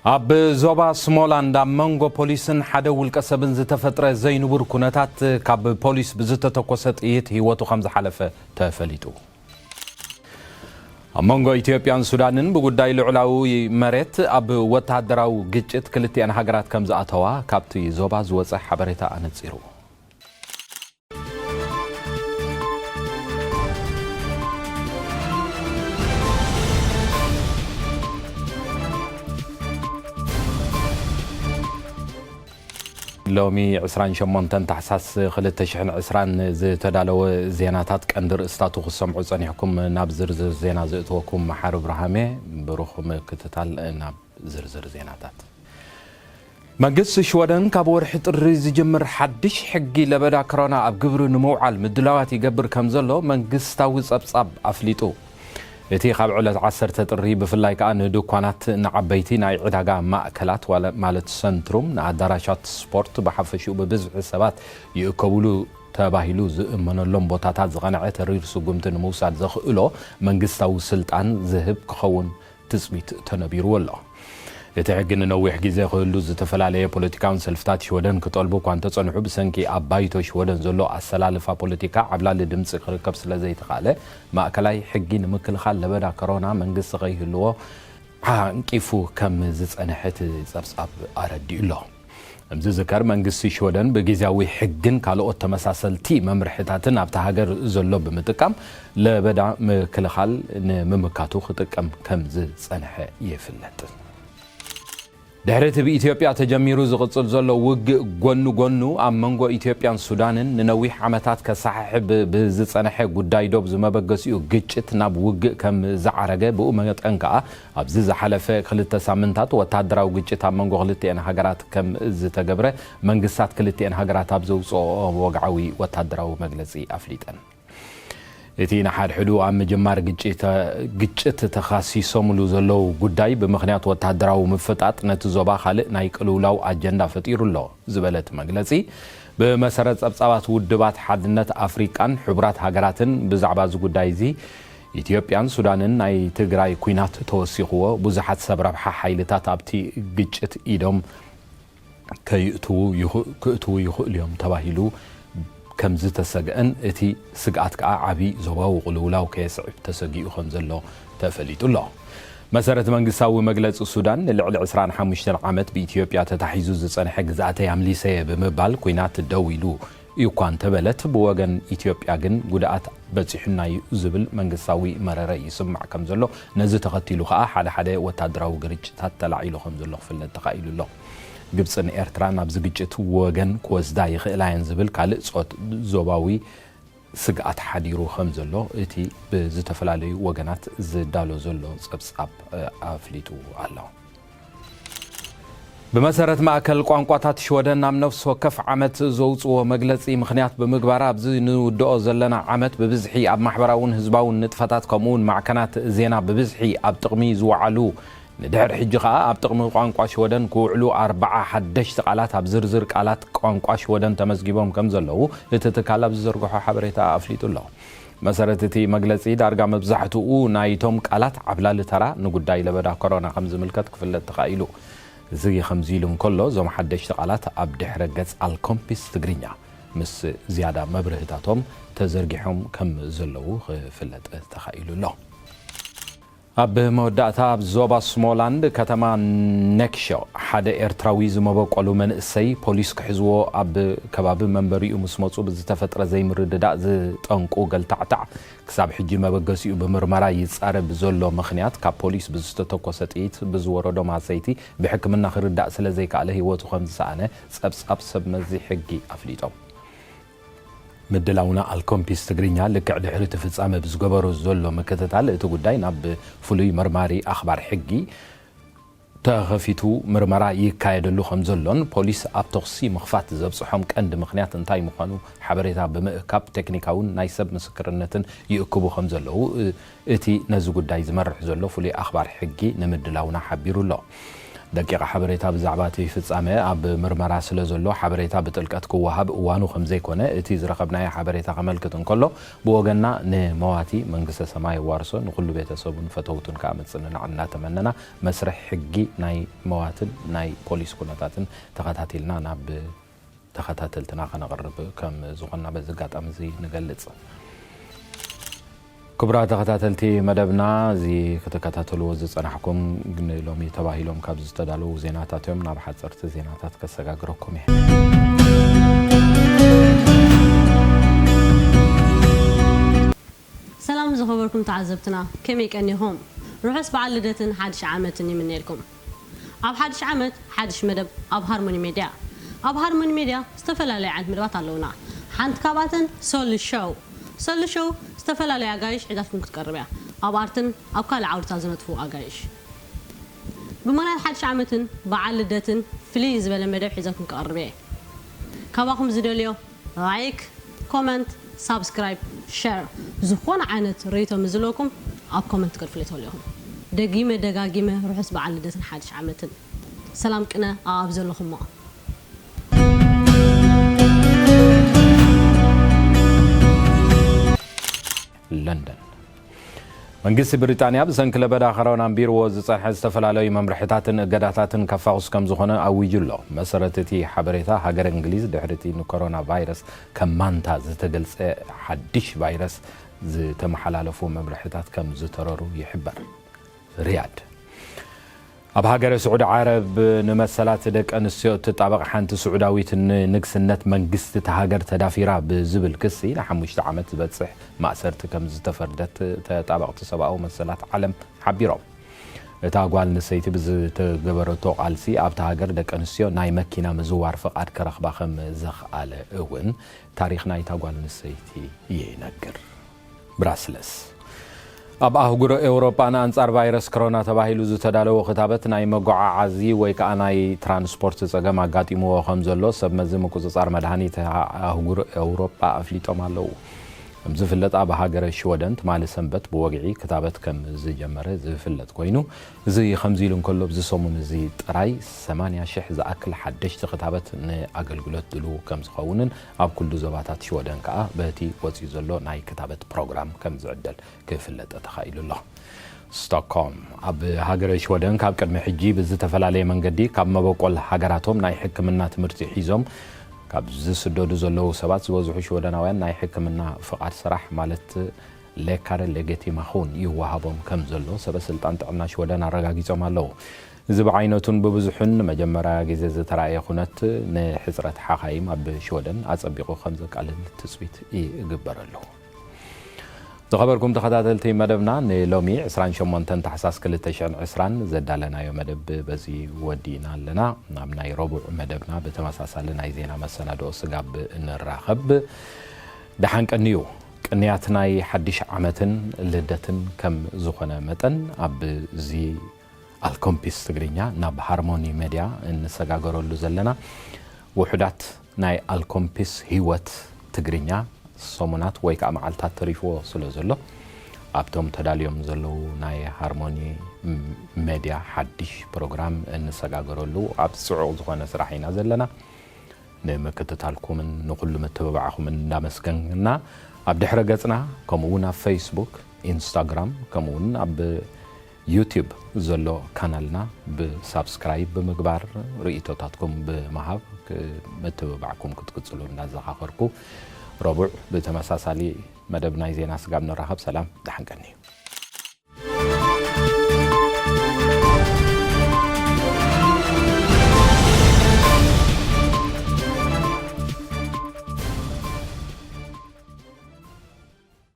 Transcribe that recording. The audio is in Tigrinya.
ኣብ ዞባ ስሞላንድ ኣብ መንጎ ፖሊስን ሓደ ውልቀ ሰብን ዝተፈጥረ ዘይንቡር ኩነታት፣ ካብ ፖሊስ ብዝተተኮሰ ጥይት ህይወቱ ከም ዝሓለፈ ተፈሊጡ። ኣብ መንጎ ኢትዮጵያን ሱዳንን ብጉዳይ ልዑላዊ መሬት ኣብ ወተሃደራዊ ግጭት ክልቲኣን ሃገራት ከም ዝኣተዋ ካብቲ ዞባ ዝወጸ ሓበሬታ ኣነጺሩ። ሎሚ ዕስራን ሸሞንተን ታሕሳስ ክልተ ሽሕን ዕስራን ዝተዳለወ ዜናታት ቀንዲ ርእስታቱ ክሰምዑ ጸኒሕኩም። ናብ ዝርዝር ዜና ዘእትወኩም መሓሪ ብርሃሜ። ብሩኽ ምክትታል። ናብ ዝርዝር ዜናታት። መንግስቲ ሽወደን ካብ ወርሒ ጥሪ ዝጅምር ሓድሽ ሕጊ ለበዳ ኮሮና ኣብ ግብሪ ንምውዓል ምድላዋት ይገብር ከም ዘሎ መንግስታዊ ጸብጻብ ኣፍሊጡ። እቲ ካብ ዕለት ዓሰርተ ጥሪ ብፍላይ ከኣ ንድኳናት፣ ንዓበይቲ ናይ ዕዳጋ ማእከላት ዋለ-፣ ማለት ሰንትሩም፣ ንኣዳራሻት ስፖርት፣ ብሓፈሽኡ ብብዝሒ ሰባት ይእከብሉ ተባሂሉ ዝእመነሎም ቦታታት ዝቐንዐ ተሪር ስጉምቲ ንምውሳድ ዘኽእሎ መንግስታዊ ስልጣን ዝህብ ክኸውን ትጽቢት ተነቢርዎ ኣሎ። እቲ ሕጊ ንነዊሕ ግዜ ክህሉ ዝተፈላለየ ፖለቲካውን ሰልፍታት ሽወደን ክጠልቡ እኳ እንተጸንሑ፣ ብሰንኪ ኣብ ባይቶ ሽወደን ዘሎ ኣሰላልፋ ፖለቲካ ዓብላሊ ድምጺ ክርከብ ስለ ዘይተኻእለ፣ ማእከላይ ሕጊ ንምክልኻል ለበዳ ኮሮና መንግስቲ ከይህልዎ ዓንቂፉ ከም ዝጸንሐ እቲ ጸብጻብ ኣረዲኡ ኣሎ። ከምዚ ዝከር መንግስቲ ሽወደን ብግዜያዊ ሕግን ካልኦት ተመሳሰልቲ መምርሕታትን ኣብታ ሃገር ዘሎ ብምጥቃም ለበዳ ምክልኻል ንምምካቱ ክጥቀም ከም ዝጸንሐ ይፍለጥ። ድሕሪ እቲ ብኢትዮጵያ ተጀሚሩ ዝቕጽል ዘሎ ውግእ ጎኑ ጎኑ ኣብ መንጎ ኢትዮጵያን ሱዳንን ንነዊሕ ዓመታት ከሰሓሕብ ብዝጸንሐ ጉዳይ ዶብ ዝመበገሲኡ ግጭት ናብ ውግእ ከም ዝዓረገ፣ ብኡ መጠን ከኣ ኣብዚ ዝሓለፈ ክልተ ሳምንታት ወተሃደራዊ ግጭት ኣብ መንጎ ክልቲኤን ሃገራት ከም ዝተገብረ መንግስታት ክልቲኤን ሃገራት ኣብ ዘውፅኦ ወግዓዊ ወተሃደራዊ መግለፂ ኣፍሊጠን። እቲ ንሓድሕዱ ኣብ ምጅማር ግጭት፣ ግጭት ተኻሲሶምሉ ዘለዉ ጉዳይ ብምኽንያት ወተሃደራዊ ምፍጣጥ ነቲ ዞባ ካልእ ናይ ቅልውላው ኣጀንዳ ፈጢሩ ኣሎ ዝበለ እቲ መግለፂ፣ ብመሰረት ጸብጻባት ውድባት ሓድነት ኣፍሪቃን ሕቡራት ሃገራትን ብዛዕባ እዚ ጉዳይ እዚ ኢትዮጵያን ሱዳንን ናይ ትግራይ ኲናት ተወሲኽዎ ብዙሓት ሰብ ረብሓ ሓይልታት ኣብቲ ግጭት ኢዶም ከይእትዉ ይኽ-፣ ክእትዉ ይኽእሉ እዮም ተባሂሉ ከም ዝተሰግአን እቲ ስግኣት ከኣ ዓቢ ዞባዊ ቅልውላው ከየስዕብ ተሰጊኡ ከም ዘሎ ተፈሊጡ ኣሎ። መሰረት መንግስታዊ መግለጺ ሱዳን ንልዕሊ ዕስራን ሓሙሽተን ዓመት ብኢትዮጵያ ተታሒዙ ዝጸንሐ ግዝኣተይ ኣምሊሰየ ብምባል ኲናት ደው ኢሉ እዩ እኳ እንተበለት፣ ብወገን ኢትዮጵያ ግን ጉድኣት በጺሑና እዩ ዝብል መንግስታዊ መረረ ይስማዕ ከም ዘሎ፣ ነዚ ተኸቲሉ ከኣ ሓደ ሓደ ወታደራዊ ግርጭታት ተላዒሉ ከም ዘሎ ክፍለጥ ተኻኢሉ ኣሎ። ግብጽን ኤርትራን ኣብዚ ግጭት ወገን ክወስዳ ይኽእላ እየን ዝብል ካልእ ጾት ዞባዊ ስግኣት ሓዲሩ ከም ዘሎ እቲ ብዝተፈላለዩ ወገናት ዝዳሎ ዘሎ ጸብጻብ፣ እ፣ ኣፍሊጡ ኣሎ። ብመሰረት ማእከል ቋንቋታት ሽወደን፣ ኣብ ነፍሲ ወከፍ ዓመት ዘውጽዎ መግለጺ ምኽንያት ብምግባር፣ ኣብዚ ንውድኦ ዘለና ዓመት ብብዝሒ ኣብ ማሕበራውን ህዝባውን ንጥፈታት ከምኡውን ማዕከናት ዜና ብብዝሒ ኣብ ጥቕሚ ዝወዓሉ፣ ንድሕር ሕጂ ኸኣ ኣብ ጥቕሚ ቋንቋ ሽወደን ክውዕሉ ኣርብዓ ሓደሽቲ ቃላት ኣብ ዝርዝር ቃላት ቋንቋ ሽወደን ተመዝጊቦም ከም ዘለዉ እቲ ትካል ኣብ ዝዘርግሖ ሓበሬታ ኣፍሊጡ ኣሎ። መሰረት እቲ መግለጺ፣ ዳርጋ መብዛሕትኡ ናይቶም ቃላት ዓብላሊ ተራ ንጉዳይ ለበዳ ኮሮና ከም ዝምልከት ክፍለጥ ተኻኢሉ። እዚ ከምዚ ኢሉ እንከሎ፣ እዞም ሓደሽቲ ቃላት ኣብ ድሕረ ገጽ ኣልኮምፒስ ትግርኛ ምስ ዝያዳ መብርህታቶም ተዘርጊሖም ከም ዘለዉ ክፍለጥ ተኻኢሉ ኣሎ። ኣብ መወዳእታ፣ ኣብ ዞባ ስሞላንድ ከተማ ነክሾ ሓደ ኤርትራዊ ዝመበቆሉ መንእሰይ ፖሊስ ክሕዝዎ ኣብ ከባቢ መንበሪኡ ምስ መጹ ብዝተፈጥረ ዘይምርድዳእ ዝጠንቁ ገልታዕታዕ ክሳብ ሕጂ መበገሲኡ ብምርመራ ይጻረ ብዘሎ ምኽንያት ካብ ፖሊስ ብዝተተኮሰ ጥይት ብዝወረዶ ማሰይቲ ብሕክምና ክርዳእ ስለ ዘይከኣለ ህይወቱ ከም ዝሰኣነ ጸብጻብ ሰብ መዚ ሕጊ ኣፍሊጦም። ምድላውና ኣልኮምፒስ ትግርኛ ልክዕ ድሕሪ እቲ ፍጻመ ብዝገበሮ ዘሎ ምክትታል፣ እቲ ጉዳይ ናብ ፍሉይ መርማሪ ኣኽባር ሕጊ ተኸፊቱ ምርመራ ይካየደሉ ከም ዘሎን፣ ፖሊስ ኣብ ተኹሲ ምኽፋት ዘብጽሖም ቀንዲ ምኽንያት እንታይ ምዃኑ ሓበሬታ ብምእካብ፣ ቴክኒካውን ናይ ሰብ ምስክርነትን ይእክቡ ከም ዘለዉ፣ እ-፣ እቲ ነዚ ጉዳይ ዝመርሕ ዘሎ ፍሉይ ኣኽባር ሕጊ ንምድላውና ሓቢሩ ኣሎ። ደቂቕ ሓበሬታ ብዛዕባ እቲ ፍጻመ ኣብ ምርመራ ስለ ዘሎ፣ ሓበሬታ ብጥልቀት ክወሃብ እዋኑ ከም ዘይኮነ እቲ ዝረኸብናዮ ሓበሬታ ከመልክት እንከሎ፣ ብወገንና ንመዋቲ መንግስተ ሰማይ የዋርሶ፣ ንኹሉ ቤተሰቡን ፈተውቱን ከኣ ምጽንናዕ እናተመነና፣ መስርሕ ሕጊ ናይ መዋትን ናይ ፖሊስ ኩነታትን ተኸታቲልና ናብ ተኸታተልትና ከነቕርብ ከም ዝኾንና በዚ ኣጋጣሚ እዚ ንገልጽ። ክቡራት ተኸታተልቲ መደብና፣ እዚ ክትከታተልዎ ዝጸናሕኩም ግን ሎሚ ተባሂሎም ካብ ዝተዳለዉ ዜናታት እዮም። ናብ ሓጸርቲ ዜናታት ከሰጋግረኩም እየ። ሰላም ዝኸበርኩም ተዓዘብትና፣ ከመይ ቀኒኹም? ርሑስ በዓል ልደትን ሓድሽ ዓመትን ይምነየልኩም። ኣብ ሓድሽ ዓመት ሓድሽ መደብ ኣብ ሃርሞኒ ሜድያ። ኣብ ሃርሞኒ ሜድያ ዝተፈላለዩ ዓይነት መደባት ኣለውና። ሓንቲ ካብኣተን ሶል ሾው። ሶል ሾው ዝተፈላለዩ ኣጋይሽ ሒዛትኩም ክትቀርብ እያ። ኣብ ኣርትን ኣብ ካልእ ዓውድታት ዝነጥፉ ኣጋይሽ። ብምኽንያት ሓድሽ ዓመትን በዓል ልደትን ፍልይ ዝበለ መደብ ሒዘልኩም ክቐርብ እየ። ካባኹም ዝደልዮ ላይክ፣ ኮመንት፣ ሳብስክራይብ፣ ሸር፣ ዝኾነ ዓይነት ርእይቶ ምስ ዘለኩም ኣብ ኮመንት ክትፍልዩ ትኽእሉ ኢኹም። ደጊመ ደጋጊመ ርሑስ በዓል ልደትን ሓድሽ ዓመትን። ሰላም ቅነ ኣብ ዘለኹሞ። ለንደን። መንግስቲ ብሪጣንያ ብሰንኪ ለበዳ ኮሮና ኣንቢርዎ ዝጸንሐ ዝተፈላለዩ መምርሕታትን እገዳታትን ከፋኹስ ከም ዝኾነ ኣዊጁ ኣሎ። መሰረት እቲ ሓበሬታ፣ ሃገረ እንግሊዝ ድሕሪ እቲ ንኮሮና ቫይረስ ከም ማንታ ዝተገልጸ ሓድሽ ቫይረስ ዝተመሓላለፉ መምርሕታት ከም ዝተረሩ ይሕበር። ሪያድ። ኣብ ሃገረ ስዑዲ ዓረብ ንመሰላት ደቂ ኣንስትዮ እትጣበቕ ሓንቲ ስዑዳዊት ንንግስነት መንግስቲ እታ ሃገር ተዳፊራ ብዝብል ክሲ ንሓሙሽተ ዓመት ዝበጽሕ ማእሰርቲ ከም ዝተፈርደት ተጣበቕቲ ሰብኣዊ መሰላት ዓለም ሓቢሮም። እታ ጓል ኣንስተይቲ ብዝተገበረቶ ቃልሲ ኣብታ ሃገር ደቂ ኣንስትዮ ናይ መኪና ምዝዋር ፍቓድ ክረኽባ ከም ዘኽኣለ እውን ታሪኽ ናይታ ጓል ኣንስተይቲ ይነግር። ብራስለስ። ኣብ ኣህጉር ኤውሮጳ ንኣንጻር ቫይረስ ኮሮና ተባሂሉ ዝተዳለወ ክታበት ናይ መጓዓዓዚ ወይ ከኣ ናይ ትራንስፖርት ጸገም ኣጋጢምዎ ከም ዘሎ ሰብ መዚ ምቁጽጻር መድሃኒት ኣህጉር ኤውሮጳ ኣፍሊጦም ኣለዉ። ከም ዝፍለጥ ኣብ ሃገረ ሽወደን ትማሊ ሰንበት ብወግዒ ክታበት ከም ዝጀመረ ዝፍለጥ ኮይኑ፣ እዚ ከምዚ ኢሉ እንከሎ፣ ኣብዚ ሰሙን እዚ ጥራይ ሰማንያ ሽሕ ዝኣክል ሓደሽቲ ክታበት ንኣገልግሎት ድሉው ከም ዝኸውንን ኣብ ኩሉ ዞባታት ሽወደን ከኣ በቲ ወጺኡ ዘሎ ናይ ክታበት ፕሮግራም ከም ዝዕደል ክፍለጥ ተኻኢሉ ኣሎ። ስቶክሆልም። ኣብ ሃገረ ሽወደን ካብ ቅድሚ ሕጂ ብዝተፈላለየ መንገዲ ካብ መበቆል ሃገራቶም ናይ ሕክምና ትምህርቲ ሒዞም ካብ ዝስደዱ ዘለዉ ሰባት ዝበዝሑ ሽወደናውያን ናይ ሕክምና ፍቓድ ስራሕ ማለት ሌካረ ሌጌቲማኹን ይወሃቦም ከም ዘሎ ሰበ ስልጣን ጥዕና ሽወደን ኣረጋጊጾም ኣለዉ። እዚ ብዓይነቱን ብብዝሑን ንመጀመርያ ግዜ ዝተራእየ ኩነት ንሕጽረት ሓኻይም ኣብ ሽወደን ኣጸቢቑ ከም ዘቃልል ትጽቢት ይግበረሉ። ዝኸበርኩም ተኸታተልቲ መደብና፣ ንሎሚ ዕስራን ሸሞንተን ታሕሳስ ክልተ ሽሕን ዕስራን ዘዳለናዮ መደብ በዚ ወዲእና ኣለና። ናብ ናይ ረቡዕ መደብና ብተመሳሳሊ ናይ ዜና መሰናድኦ ስጋብ ንራኸብ። ደሓን ቀንዩ። ቅንያት ናይ ሓድሽ ዓመትን ልደትን ከም ዝኾነ መጠን፣ ኣብዚ ኣልኮምፒስ ትግርኛ ናብ ሃርሞኒ ሜድያ እንሰጋገረሉ ዘለና ውሑዳት ናይ ኣልኮምፒስ ህይወት ትግርኛ ሰሙናት ወይ ከዓ መዓልታት ተሪፍዎ ስለ ዘሎ፣ ኣብቶም ተዳልዮም ዘለዉ ናይ ሃርሞኒ ም-፣ ሜድያ ሓድሽ ፕሮግራም እንሰጋገረሉ ኣብ ጽዑቕ ዝኾነ ስራሕ ኢና ዘለና። ንምክትታልኩምን ንኹሉ ምትብባዕኹምን እንዳመስገንና፣ ኣብ ድሕረ ገጽና፣ ከምኡ እውን ኣብ ፌስቡክ፣ ኢንስታግራም፣ ከምኡ እውን ኣብ ዩቲዩብ ዘሎ ካናልና ብሳብስክራይብ ብምግባር፣ ርእይቶታትኩም ብምሃብ ክ-፣ ምትብባዕኩም ክትቅጽሉ እንዳዘኻኸርኩ፣ ረቡዕ ብተመሳሳሊ መደብ ናይ ዜና ስጋብ ንራኸብ፣ ሰላም፣ ደሓን ቀንዩ።